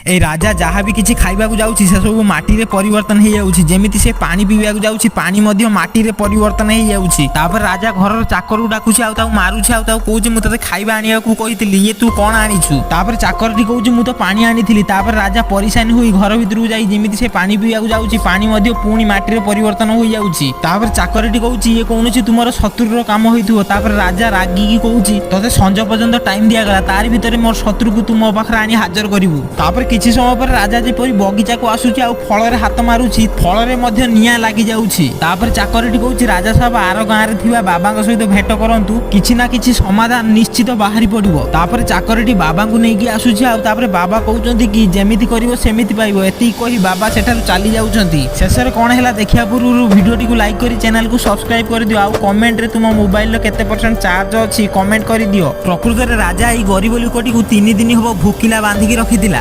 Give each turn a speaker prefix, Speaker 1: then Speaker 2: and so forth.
Speaker 1: ଏଇ ରାଜା ଯାହା ବି କିଛି ଖାଇବାକୁ ଯାଉଛି, ସେସବୁ ମାଟିରେ ପରିବର୍ତ୍ତନ ହେଇଯାଉଛି। ଯେମିତି ସେ ପାଣି ପିଇବାକୁ ଯାଉଛି, ପାଣି ମଧ୍ୟ ମାଟିରେ ପରିବର୍ତ୍ତନ ହେଇଯାଉଛି। ତାପରେ ରାଜା ଘରର ଚାକରକୁ ଡାକୁଛି ଆଉ ତାକୁ ମାରୁଛି ଆଉ ତାକୁ କହୁଛି, "ମୁଁ ତତେ ଖାଇବା ଆଣିବାକୁ କହିଥିଲି, ଇଏ ତୁ କଣ ଆଣିଛୁ?" ତାପରେ ଚାକରଟି କହୁଛି, "ମୁଁ ତ ପାଣି ଆଣିଥିଲି।" ତାପରେ ରାଜା ପରିଶାନ ହୋଇ ଘର ଭିତରକୁ ଯାଇ ଯେମିତି ସେ ପାଣି ପିଇବାକୁ ଯାଉଛି, ପାଣି ମଧ୍ୟ ପୁଣି ମାଟିରେ ପରିବର୍ତ୍ତନ ହୋଇଯାଉଛି। ତାପରେ ଚାକରଟି କହୁଛି, "ଇଏ କୌଣସି ତୁମର ଶତ୍ରୁର କାମ ହୋଇଥିବ।" ତାପରେ ରାଜା ରାଗିକି କହୁଛି, "ତତେ ସଞ୍ଜ ପର୍ଯ୍ୟନ୍ତ ଟାଇମ ଦିଆଗଲା, ତାରି ଭିତରେ ମୋର ଶତ୍ରୁକୁ ତୁ ମୋ ପାଖରେ ଆଣି ହାଜର କରିବୁ।" ତାପରେ କିଛି ସମୟ ପରେ ରାଜା ଯେପରି ବଗିଚାକୁ ଆସୁଛି ଆଉ ଫଳରେ ହାତ ମାରୁଛି, ଫଳରେ ମଧ୍ୟ ନିଆଁ ଲାଗି ଯାଉଛି। ତାପରେ ଚାକରଟି କହୁଛି, "ରାଜା ସାହେବ, ଆର ଗାଁରେ ଥିବା ବାବାଙ୍କ ସହିତ ଭେଟ କରନ୍ତୁ, କିଛି ନା କିଛି ସମାଧାନ ନିଶ୍ଚିତ ବାହାରି ପଡିବ।" ତାପରେ ଚାକରଟି ବାବାଙ୍କୁ ନେଇକି ଆସୁଛି ଆଉ ତାପରେ ବାବା କହୁଛନ୍ତି କି ଯେମିତି କରିବ ସେମିତି ପାଇବ। ଏତିକି କହି ବାବା ସେଠାରୁ ଚାଲି ଯାଉଛନ୍ତି। ଶେଷରେ କଣ ହେଲା ଦେଖିବା ପୂର୍ବରୁ ଭିଡ଼ିଓଟିକୁ ଲାଇକ୍ କରି ଚ୍ୟାନେଲକୁ ସବସ୍କ୍ରାଇବ କରିଦିଅ ଆଉ କମେଣ୍ଟରେ ତୁମ ମୋବାଇଲର କେତେ ପରସେଣ୍ଟ ଚାର୍ଜ ଅଛି କମେଣ୍ଟ କରିଦିଅ। ପ୍ରକୃତରେ ରାଜା ଏଇ ଗରିବ ଲୋକଟିକୁ 3 ଦିନ ହବ ଭୋକିଲା ବାନ୍ଧିକି ରଖିଥିଲା।